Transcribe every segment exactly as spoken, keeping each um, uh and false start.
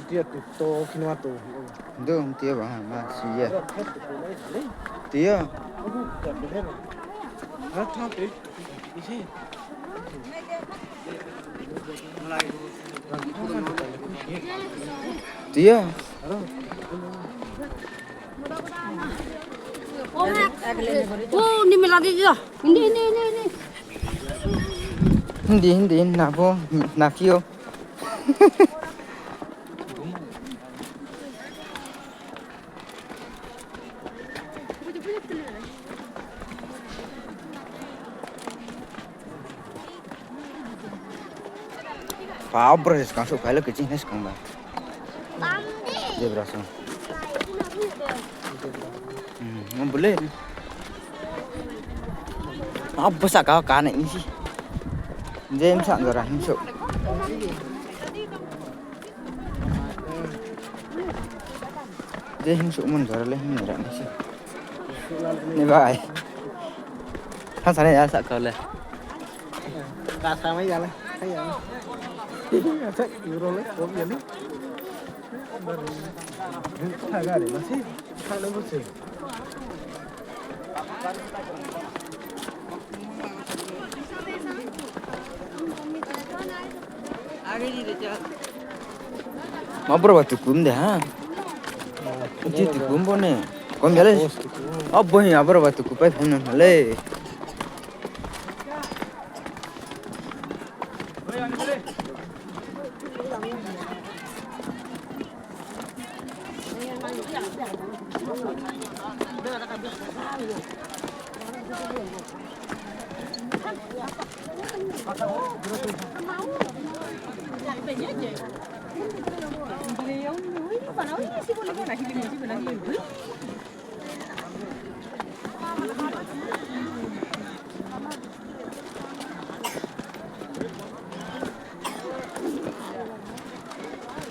Tiya tu to kino to. Do, tiya ba, ha, ma, si ye. Tiya. Tiya. Oh, ni mela di ya. Ni, ni, ni, ni. Hindi, hindi, na bo, na phi yo. Pa, o bro se skang souhphai lo, keching nai skang ba. Zebra song. Hmm, bole. Abo sahka ka nai ni si. Je bsa jora himsouh. Je himsouh mon jora le himra ni si. Ni bai. Thansa nai ya sahka le. Kasa mai ya le. Hai ya. Asa iro le, kom ya le. Thaga re, masi. Thaga le bo se. Ma bro ba tukum de ha. Di tukum bo ne. Kom ya le. Abo hi abro ba tuku pai phai no le.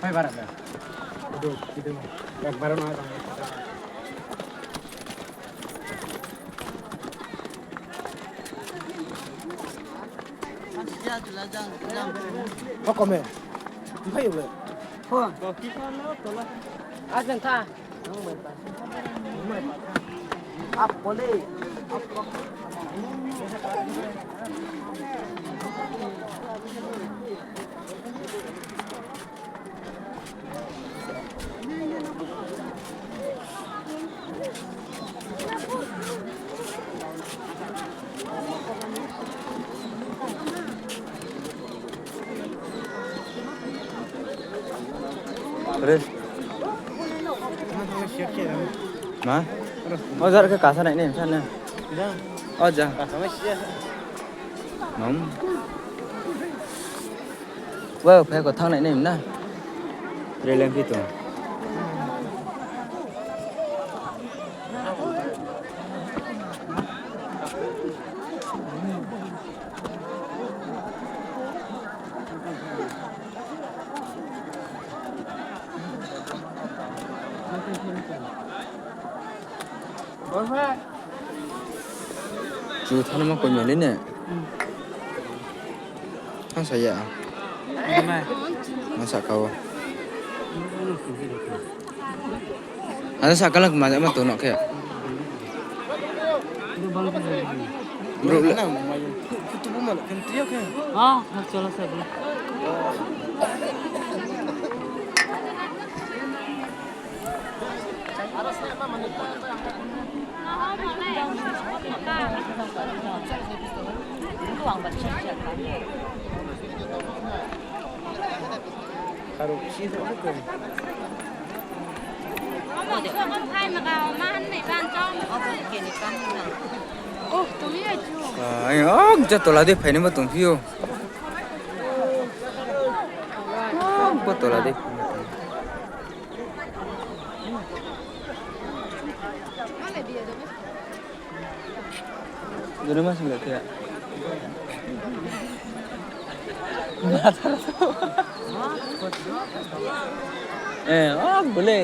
Phai bara da. Idu, idu. Ekbar no. Ho kome. Phai ule. Ho. Ajeng tha. Re. Ma? O jar khe kasa nai nai sa na. O ja. Mam. Wa, phai ko thang nai nai na. Re leng phi tong. Chu thanma koi mani ne. Thansa ya. Ma sahka wo. Ano sahka lang ma ma tong no khe. Bro le. Ah, chalo sa bro. Ai, o, ja tola de phainai bo tongphi ou. O, bo tola de. Jono ma sing khe. Eh, o bole.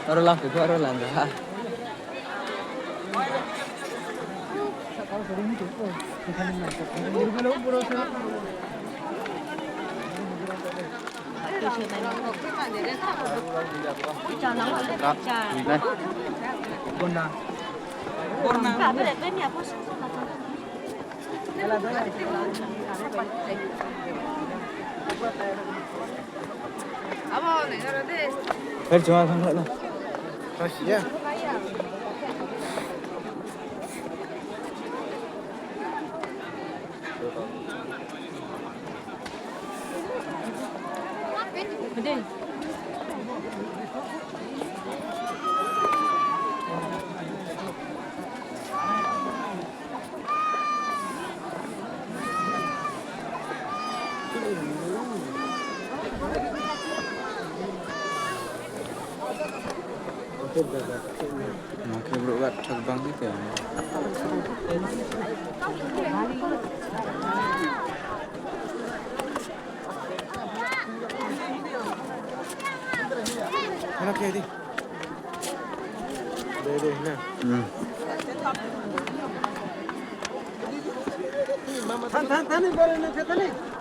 Aro lang khe, aro lang ha. Her chunga thang khlai na. Nang khe brouh ga thak bang di te. Ano khe di. Dei, dei, na. Hmm. Than, than, than, ni bare na, than, than, ni.